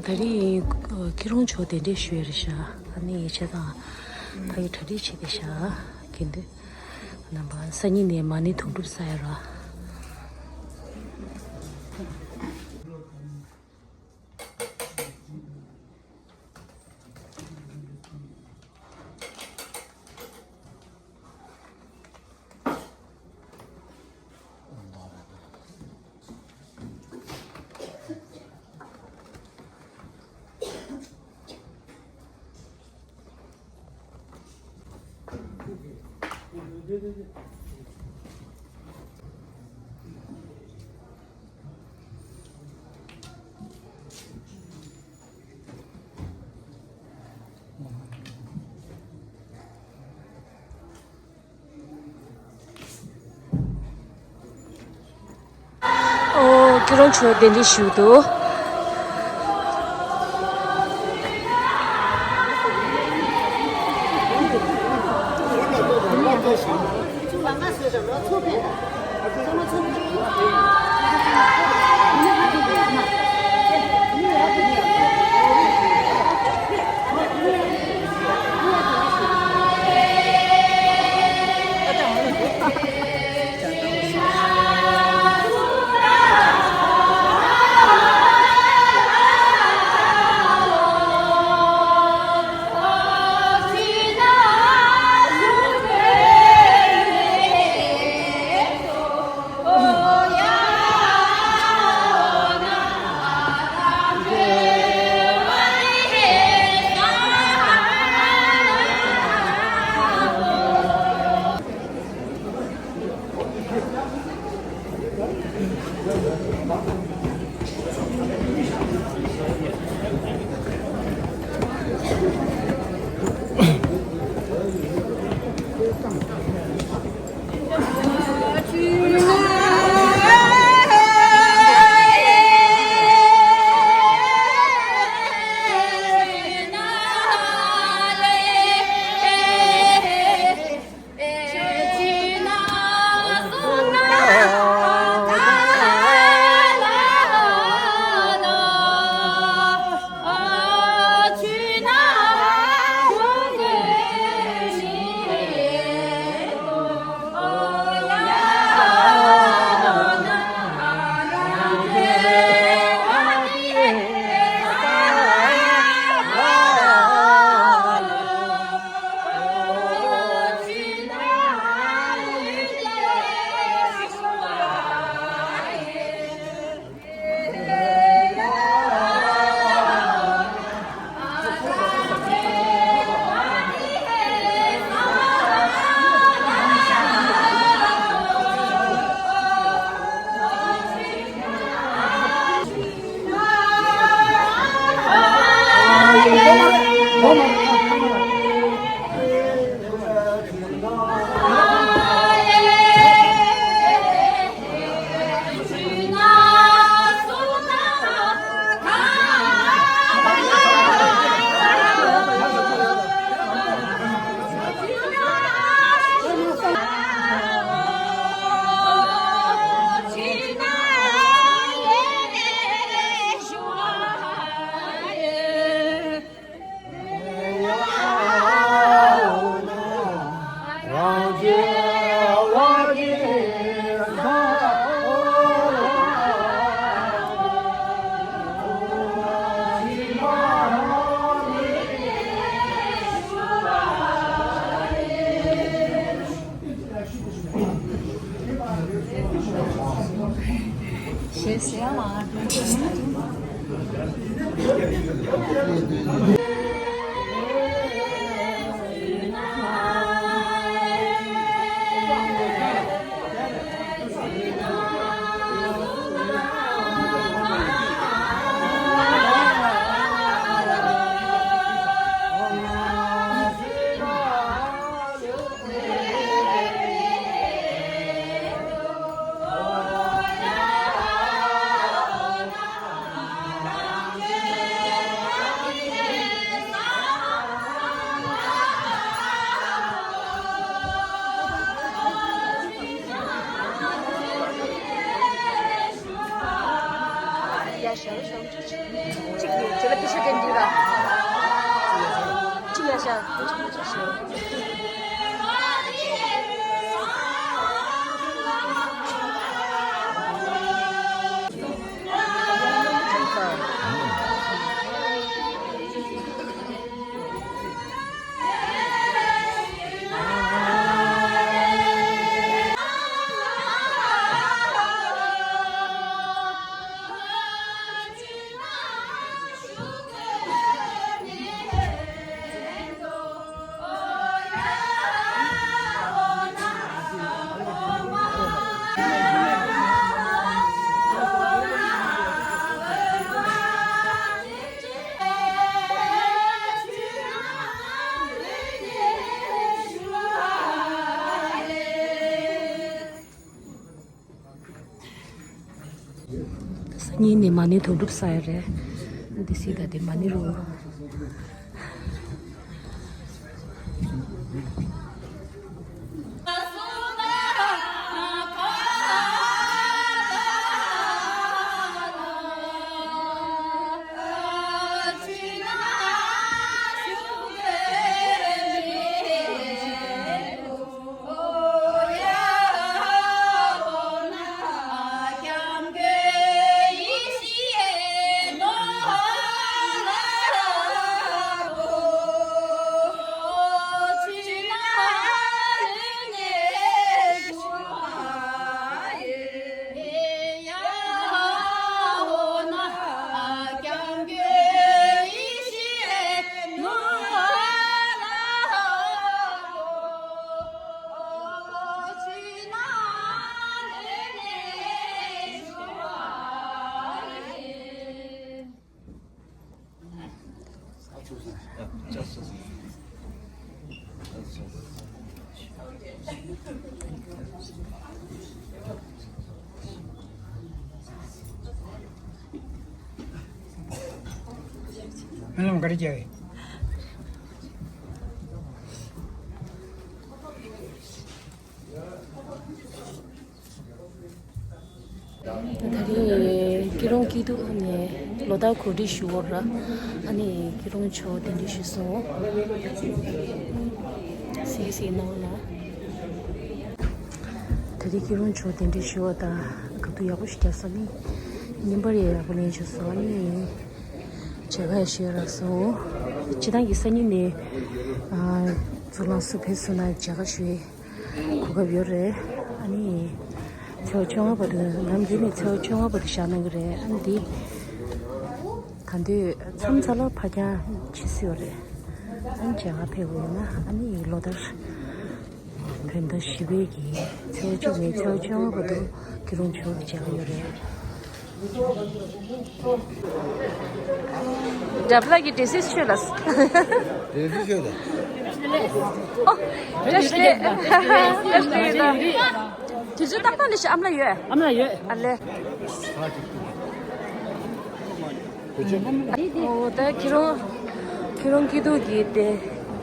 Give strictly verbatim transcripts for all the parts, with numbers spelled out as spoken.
ད་རིང་སྐྱིད་གྲོང་ཆོག་གདན་འདྲེན་ཞུ་ཡ་རེད་ཤག་ཨ་ནི་ཡིག་ཆ་དང་ཕ་གི་གྲ་སྒྲིག་བྱས་ཏེ་ཤག་དགེ་འདུན་རྣམ་པ་སང་ཉིན་ནས་མ་ཎི་དུང་སྒྲུབ་ས་ཡ་ར། ཨོ། སྐྱིད་གྲོང་ཆོག་གདན་འདྲེན་ཞུ་འདུག་སང་ཉིན་ནས་མ་ཎི་དོན་གྲུབ་ས་ཡ་རེད། འདི་སྲིད་ད་དེ་མ་ཎི་རུ། སྨོན་ལམ་ག་རེ་རྒྱག་གི། ད་རིང་སྐྱིད་རོང་སྐྱིད་སྡུག་ནས་ལོ་ལྟར་གོ་སྒྲིག་ཞུ་བར་ར། ཨ་ནི་སྐྱིད་རོང་ཆོས་གདན་འདྲེན་ཞུས་སོང་། སིག་སིག་གནང་ལ། ད་རིང་སྐྱིད་རོང་ཆོས་གདན་འདྲེན་ཞུ་བ་དང་ག་དུས་ཡག་པོ་ཞིག་རྒྱག་ས་ནི། ཉིན་པར་ཡང་ཡག་པོ་ལེན་ཞུས་སོང་། ཨ་ནི་མཇལ་ཁ་ཞུ་ཡ་རག་སོང་། སྤྱི་བཏང་གི་སང་ཉིན་ནས་གཙུག་ལག་སུ་ཕེབས་སོང་ན་མཇལ་ཁ་ཞུ་ཡི། གོ་སྐབས་ཡོད་རེད། ཨ་ནི་ཚེས་པ་བཅོ་ལྔ་བར་དུ། ནམ་རྒྱུན་ནས་ཚེས་པ་བཅོ་ལྔ་བར་དུ་བཞག་གནང་གི་རེད། ཨ་ནི་འདི་ག་དུས་མཚམས་མཚམས་ལ་ཕར་འགྱངས་བྱེད་སྲིད་པ་རེད། ཨ་ནི་མཇལ་ཁ་ཕེབས་དགོས་ན་ཨ་ནི་ལོ་ལྟར་བོད་ཟླ་བཞི་པའི་གི་ཚེས་པ་བཅུ་ནས་ཚེས་པ་བཅོ་ལྔ་བར་དུ་སྐྱིད་རོང་ཆོས་ཀྱི་མཇལ་ཁ་ཡོད་རེད། འདྲ་པ་ལགས་ཀྱི་འདྲེ་སྲིད་ཤོད་ལ། འདྲེ་སྲིད་ཤོད་ལ། ཨོ། བཀྲ་ཤིས་བདེ་ལེགས། བཀྲ་ཤིས་བདེ་ལེགས། དུས་ཚོད་ཏག་ཏག་ནས་ཤི། ཨ་མ་ལགས་ཡོད། ཨ་མ་ལགས་ཡོད། ཨ་ལས། ཨོ་ད་ཁྱེད་རང་། ཁྱེད་རང་སྐྱིད་སྡུག་གི་དེ།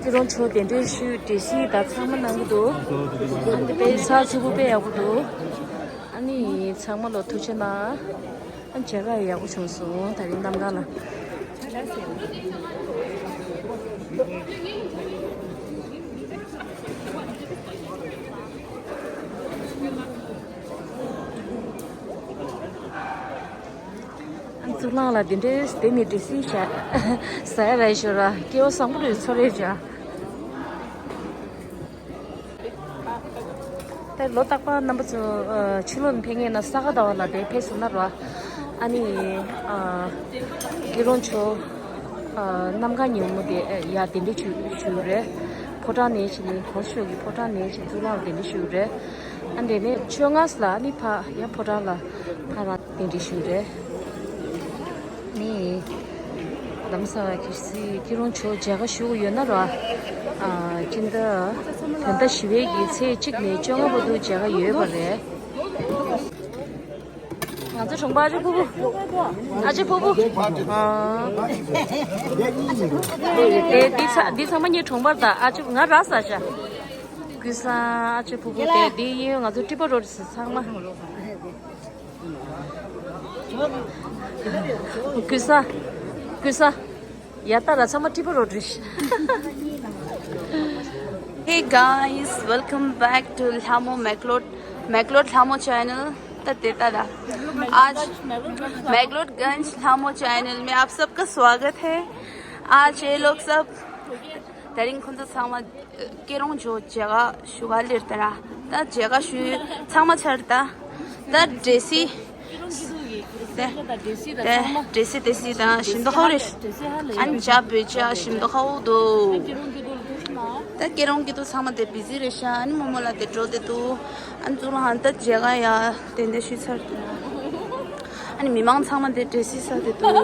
སྐྱིད་རོང་ཆོས་གདན་འདྲེན་ཞུས། འདྲེ་སྲིད་དང་ཚང་མ་གནང་གི་འདུག། ཨ་ནི་དཔེ་ཚགས་ཚུད་པོ་དཔེ་ཡག་པོ་འདུག། ཨ་ནི་ཚང་མ་ལ་ཐུགས་རྗེ་གནང་། ཨ་མཇལ་ཁ་ཡག་པོ་བྱུང་སོང་། ད་རིང་གནམ་གང་ལ། ཨ་གཙུག་ལག་ལ་འདི་འདྲའི་དེ་ནི་འདྲེ་སྲིད་བཞག་ཟ་ཡ་རེད་ཤོད་ར། སྐལ་བ་བཟང་པོ་རེད། ཚོར་རེད་བྱ། དེ་ལོ་རྟག་པར་རྣམ་པ་ཚོ་ཨ་ཕྱི་ལོགས་ནས་ཕེབས་མཁན་ན་ས་ག་ཟླ་བ་ལ་དེ་ཕེབས་སོང་ན་ར། ཨ་ནི་ཨ་སྐྱིད་རོང་ཆོས་ཨ་གནམ་གང་ཉིན་མོ་དེ་ཡར་གདན་འདྲེན་ཞུ་ཞུ་རེད། ཕོ་བྲང་ནས་ཕྱིན་ནས་གོང་ས་མཆོག་གི་ཕོ་བྲང་ནས་ཕྱིན་གཙུག་ལག་ལ་གདན་འདྲེན་ཞུ་རེད། ཨ་འདྲ་ནས་ཆོས་ང་ལ་ཨ་ནི་ཕ་ཡར་ཕོ་བྲང་ལ་ཕ་རང་གདན་འདྲེན་ཞུ་རེད། ནི། ལམ་སང་གལ་སྲིད་སྐྱིད་རོང་ཆོས་མཇལ་ཁ་ཞུ་གི་ཡོད་ན་ར། ཨ་སྤྱི་ཟླ་བོད་ཟླ་བཞི་པའི་གི་ཚེས་གཅིག་ནས་བཅོ་ལྔ་བར་དུ་མཇལ་ཁ་ཡོད་པ་རེད། ང་ཚོ་གྲོང་པ་ཨ་ཅེ་ཕུར་བུ། ཨ་ཅེ་ཕུར་བུ། ཨ། དེ་འདི་ཚ་འདི་ཚང་མ་ངའི་གྲོང་པ་དང་ཨ་ཅེ་ང་ར་ས་ཤ། ཀུན་བཟང་ཨ་ཅེ་ཕུར་བུ་དེ་འདི་ཡིན། ང་ཚོ་ཀྲི་པ་རོ་ཚང་མ། ཀུན་བཟང་། ཀུན་བཟང་། ཡ་ད་ར་ཚང་མ་ཀྲི་པ་རོ་ཌི་རེད། Hey guys, welcome back to Lhamo Macleod, Macleod Lhamo channel. ད་དེ་ད་ད། आज मैक्लोडगंज लामो चैनल में आप सबका स्वागत है। आज ये लोग सब དེ་རིང་ཁོང་ཚོ་ཚང་མ་སྐྱིད་རོང་ཇོ་མཇལ་ཁ་ཞུ་ག་སླེབས་ད་ར། ད་མཇལ་ཁ་ཞུ་ཚང་མ་ཚར་ད། ད་འདྲེ་སི། ད་འདྲེ་སི་འདྲེ་སི་དང་ཞིམ་མདོག་ཁ་པོ་རེད། ཨན་ཅ་བོད་ཅ་ཞིམ་མདོག་ཁ་པོ་འདུག་ད་སྐྱིད་རོང་སྐྱིད་སྡུག་ཚང་མ་དེ་བི་ཟི་རེད་ཤག་ཨ་ནི་རྨོ་མོ་ལགས་དེ་འགྲོ་དེ་འདུག་ཨ་ནི་གཙུག་ལག་ཁང་ད་མཇལ་ཁ་ཡ་དེ་འདྲ་ཞུས་ཚར་འདུག་ཨ་ནི་མི་མང་ཚང་མ་དེ་འདྲེ་སི་ཟ་དེ་འདུག་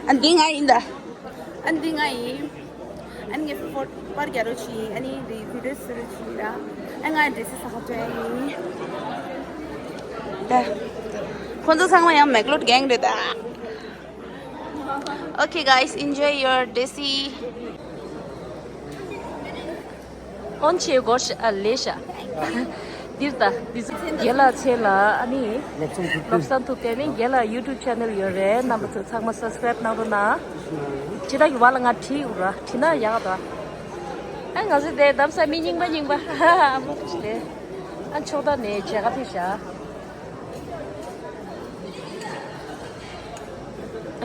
ཨ་འདི་ང་ཡིན་ད། ཨ་འདི་ང་ཡིན། ཨ་ནི་ངས་ཕོ་པར་རྒྱག་རོགས་བྱེད། ཨ་ནི་འདི་བི་ཌིའོ་བཟོ་རོགས་བྱེད་ད། ཨ་ང་འདྲེ་སི་ཟ་ག་འགྲོ་ཡ་ཡིན། ད། ཁོང་ཚོ་ཚང་མ་ཡང་མེག་ལོད་གེང་རེད་ད། Okay, guys, enjoy your desi. ཨོན་ཆེ་གོ་ཤ་ཨ་ལེ་ཤ། འདིར་ད་འདི་ཚོ་རྒན་ལགས་མཚན་ལ་ཨ་ནི་བློ་བཟང་ཐུབ་བསྟན་ནི་རྒན་ལགས་ཡུ་ཊུབ་ཆེ་ནལ་ཡོད་རེད། རྣམ་པ་ཚོ་ཚང་མ་སབ་སི་ཀ་རེབ་གནང་རོགས་གནང་། ཇི་ལྟར་གི་བ་ལ་ང་བྲིས་ཡོད་ར་བྲིས་ན་ཡག་ག་ད། ཨ་ང་ཚོ་དེ་གདམ་ས་མི་རྙིང་པ་རྙིང་པ་ཨ་མོ་ཁུ་ཆི་ལེ། ཨ་ཕྱོགས་མཐའ་ནས་མཇལ་ཁ་ཕེབས་ཤག་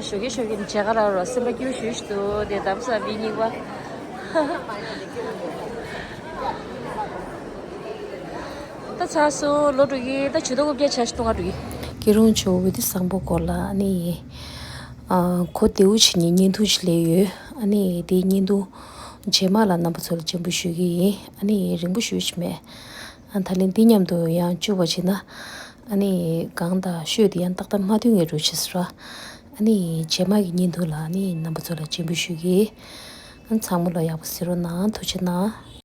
ཞོགས་ཀས་ཞོགས་ཀས་མཇལ་ཁ་རག་རོགས་སེམས་པ་སྐྱིད་པོ་ཞུ་ཞུ་འདུག་དེ་གདམ་ས་མི་རྙིང་པ། ད་ཚར་སོང་ལོ་དྲུག་གི་ད་ཇུས་གཏོགས་རྐུབ་བཀྱག་ཆ་ཞིག་གཏོང་ག་འགྲོ་གི་སྐྱིད་རོང་ཇོ་བོ་དེ་བཟང་པོ་སྐོར་ལ་ཨ་ནི་ཨ་གོ་བདེ་བོ་བྱེད་ཉིན་བརྙན་ཐུང་ཞིག་སླེབས་ཡོད། ཨ་ནི་དེའི་བརྙན་ཐུང་རྗེས་མ་ལ་རྣམ་པ་ཚོ་ལ་སྤྱན་འབུལ་ཞུ་གི་ཡིན། ཨ་ནི་རིང་པོ་ཞུ་ཞིག་མེད། ཨ་ད་ལན་འདི་མཉམ་དུ་ཡང་བཅུག་པ་བྱས་ན། ཨ་ནི་གང་དང་ཤོད་དེ་ཡང་ཏག་ཏག་མ་མཐུན་ངེས་འགྲོ་ཆེ་ཟེར་བ། ཨ་ནི་རྗེས་མ་གི་བརྙན་ཐུང་ལ་ཨ་ནི་རྣམ་པ་ཚོ་ལ་སྤྱན་འབུལ་ཞུ་གི། ཨ་ཚང་མ་ལ་ཡག་པོ་གཟིགས་རོགས་གནང་། ཐུགས་རྗེ་གནང་།